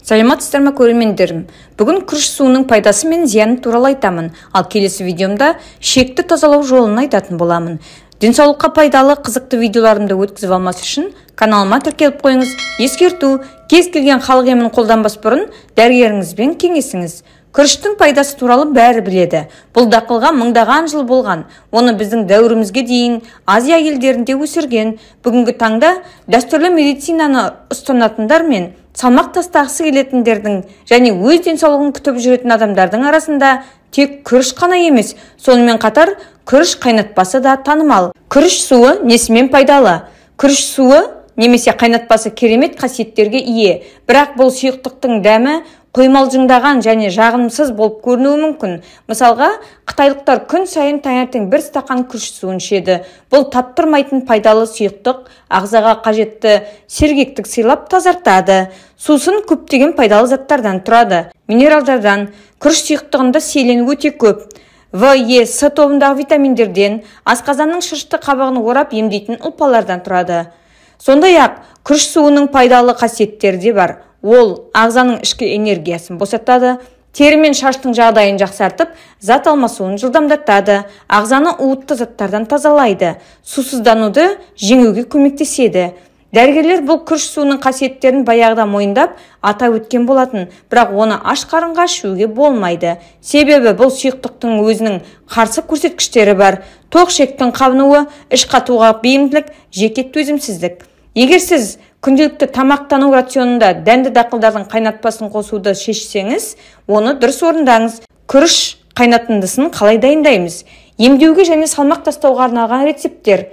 Саламатсыздар ма, көрермендерім? Бүгін күріш суының пайдасы мен зияны туралы айтамын. Ал келесі видеомда шекті тазалау жолын айтатын боламын. Денсаулыққа пайдалы қызықты видеоларымды өткізіп алмас үшін каналыма тіркеліп қойыңыз. Ескерту: кез келген халық емін қолданбас бұрын дәрігеріңізбен кеңесіңіз. Күріштің пайдасы туралы бәрі біледі. Бұл дақылға мыңдаған жыл болған. Оны біздің дәуірімізге дейін Азия елдерінде өсірген. Бүгінгі таңда дәстүрлі медицинаны ұстанатындар мен салмақ тастағысы келетіндердің және өз денсаулығын күтіп жүретін адамдардың арасында тек күріш қана емес, сонымен қатар күріш қайнатпасы да танымал. Күріш суы несімен пайдалы? Күріш суы немесе қайнатпасы керемет қасиеттерге ие. Бірақ бұл сұйықтықтың дәмі қоймалжыңдаған және жағымсыз болып көрінуі мүмкін. Мысалға, қытайлықтар күн сайын таңертең бір стақан күріш суын ішеді. Бұл таптырмайтын пайдалы сұйықтық ағзаға қажетті сергектік сыйлап тазартады. Сусын көптеген пайдалы заттардан тұрады. Минералдардан, күріш сұйықтығында селен өте көп. В, Е, С тобындағы витаминдерден, асқазанның шырышты қабығын орап емдейтін ұлпалардан тұрады. Сондай-ақ, күріш суының пайдалы қасиеттері де бар. Ол ағзаның ішкі энергиясын босатады, тері мен шаштың жағдайын жақсартып, зат алмасуын жылдамдатады, ағзаны уытты заттардан тазалайды, сусыздануды жеңуге көмектеседі. Дәрігерлер бұл күріш суының қасиеттерін баяғыда мойындап, атап өткен болатын, бірақ оны аш қарынға ішуге болмайды. Себебі бұл сұйықтықтың өзінің қарсы көрсеткіштері бар: тоқ ішектің қабынуы, іш қатуға бейімділік, жеке төзімсіздік. Егер сіз күнделікті тамақтану рационында дәнді дақылдардың қайнатпасын қосуды шешсеңіз, оны дұрыс орындаңыз. Күріш қайнатындысын қалай дайындаймыз? Емдеуге және салмақ тастауға арналған рецепттер.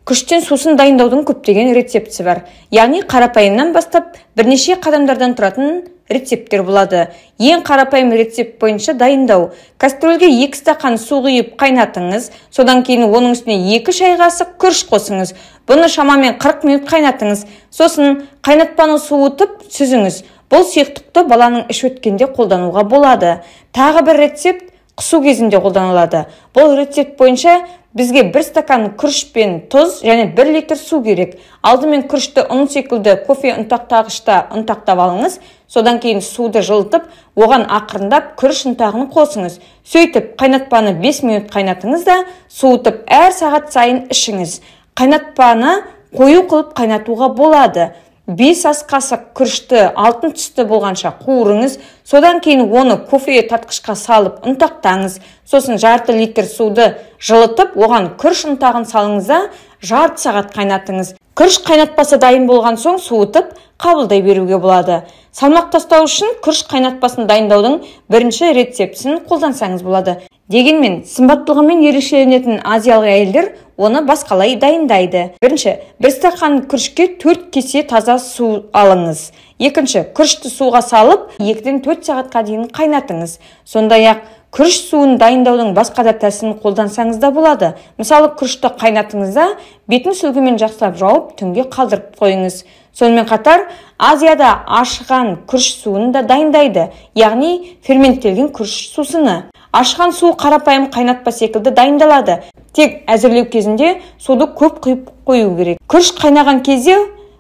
Күріштен сусын дайындаудың көптеген рецептісі бар. Яғни қарапайымнан бастап бірнеше қадамдардан тұратын рецепттер болады. Ең қарапайым рецепт бойынша дайындау. Кастрөлге 2 стақан су құйып қайнатыңыз, содан кейін оның үстіне 2 шай қасық күріш қосыңыз. Бұны шамамен 40 минут қайнатыңыз. Сосын қайнатпаны суытып сүзіңіз. Бұл сұйықтықты баланың іші өткенде қолдануға болады. Тағы бір рецепт құсу кезінде қолданылады. Бұл рецепт бойынша бізге 1 стакан күріш пен тұз және 1 литр су керек. Алдымен күрішті ұн секілді кофе ұнтақтағышта ұнтақтап алыңыз. Содан кейін суды жылытып, оған ақырындап күріш ұнтағын қосыңыз. Сөйтіп, қайнатпаны 5 минут қайнатыңыз да, суытып әр сағат сайын ішіңіз. Қайнатпаны қою қылып қайнатуға болады. 5 ас қасық күрішті алтын түсті болғанша қуырыңыз. Содан кейін оны кофе тартқышқа салып ұнтақтаңыз. Сосын жарты литр суды жылытып, оған күріш ұнтағын салыңыз да, жарты сағат қайнатыңыз. Күріш қайнатпасы дайын болған соң суытып қабылдай беруге болады. Салмақ тастау үшін күріш қайнатпасын дайындаудың бірінші рецептісін қолдансаңыз болады. Дегенмен, сымбаттылығымен ерекшеленетін азиялық әйелдер оны басқалай дайындайды. Бірінші, 1 стақан күрішке 4 кесе таза су алыңыз. Екінші, күрішті суға салып, 2-4 сағатқа дейін қайнатыңыз. Сондай-ақ, күріш суын дайындаудың басқа да тәсілін қолдансаңыз да болады. Мысалы, күрішті қайнатыңыз да, бетін сүлгімен жақсылап жауып, түнге қалдырып қойыңыз. Сонымен қатар, Азияда ашыған күріш суын да дайындайды, яғни ферменттелген күріш сусыны. Ашыған су қарапайым қайнатпа секілді дайындалады. Тек әзірлеу кезінде суды көп құйып қою керек. Күріш қайнаған кезде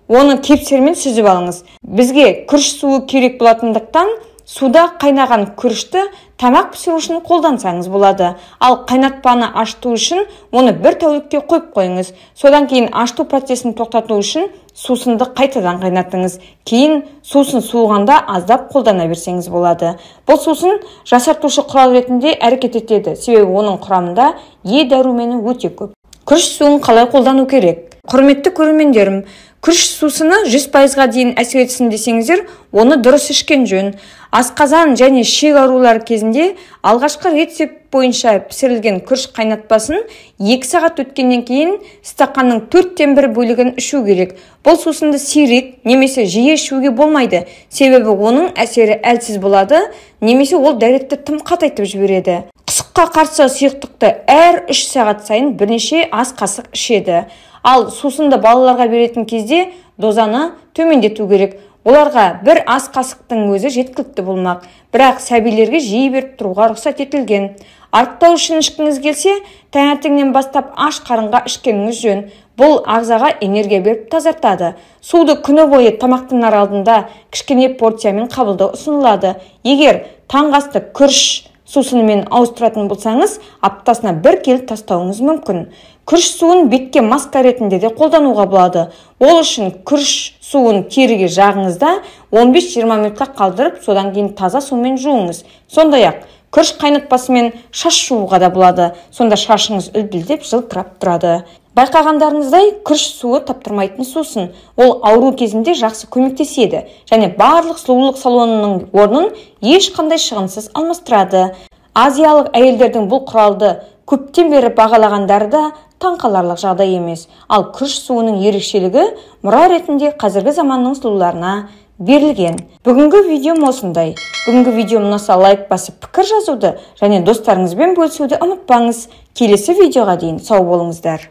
оны кепсермен сүзіп алыңыз. Бізге күріш суы керек болатындықтан суда қайнаған күрішті тамақ пісіру үшін қолдансаңыз болады. Ал қайнатпаны ашыту үшін оны бір тәулікке қойып қойыңыз. Содан кейін ашыту процесін тоқтату үшін сусынды қайтадан қайнатыңыз. Кейін сусын суығанда аздап қолдана берсеңіз болады. Бұл сусын жасартушы құрал ретінде әрекет етеді, себебі оның құрамында Е дәрумені өте көп. Күріш суын қалай қолдану керек? Құрметті көрермендерім, күріш сусыны 100%-ға дейін әсер етсін десеңіздер, оны дұрыс ішкен жөн. Асқазан және ішек аурулары кезінде алғашқы рецепт бойынша пісірілген күріш қайнатпасын 2 сағат өткеннен кейін стақанның 1/4 бөлігін ішу керек. Бұл сусынды сирек немесе жиі ішуге болмайды, себебі оның әсері әлсіз болады, немесе ол дәретті тым қатайтып жібереді. Құсыққа қарсы сұйықтықты әр 3 сағат сайын бірнеше ас қасық ішеді. Ал сусынды балаларға беретін кезде дозаны төмендету керек. Оларға бір ас қасықтың өзі жеткілікті болмақ. Бірақ сәбилерге жиі беріп тұруға рұқсат етілген. Арықтау үшін ішкіңіз келсе, таңертеңнен бастап аш қарынға ішкеніңіз жөн. Бұл ағзаға энергия беріп тазартады. Суды күні бойы тамақтанар алдында кішкене порциямен қабылдау ұсынылады. Егер таңғы асты күріш сусынымен ауыстыратын болсаңыз, аптасына бір келі тастауыңыз мүмкін. Күріш суын бетке маска ретінде де қолдануға болады. Ол үшін күріш суын теріге жағыңыз да 15-20 минутқа қалдырып, содан кейін таза сумен жуыңыз. Сондай-ақ күріш қайнатпасымен шаш жууға да болады. Сонда шашыңыз үлпілдеп жылтырап тұрады. Байқағандарыңыздай, күріш суы таптырмайтын сусын. Ол ауру кезінде жақсы көмектеседі және барлық сұлулық салонының орнын ешқандай шығынсыз алмастырады. Азиялық әйелдердің бұл құралды көптен бері бағалағандары да таңқаларлық жағдай емес. Ал күріш суының ерекшелігі мұра ретінде қазіргі заманның сұлуларына берілген. Бүгінгі видеом осындай. Бүгінгі видеом ұнаса лайк басып пікір жазуды және достарыңызбен бөлісуді ұмытпаңыз. Келесі видеоға дейін сау болыңыздар.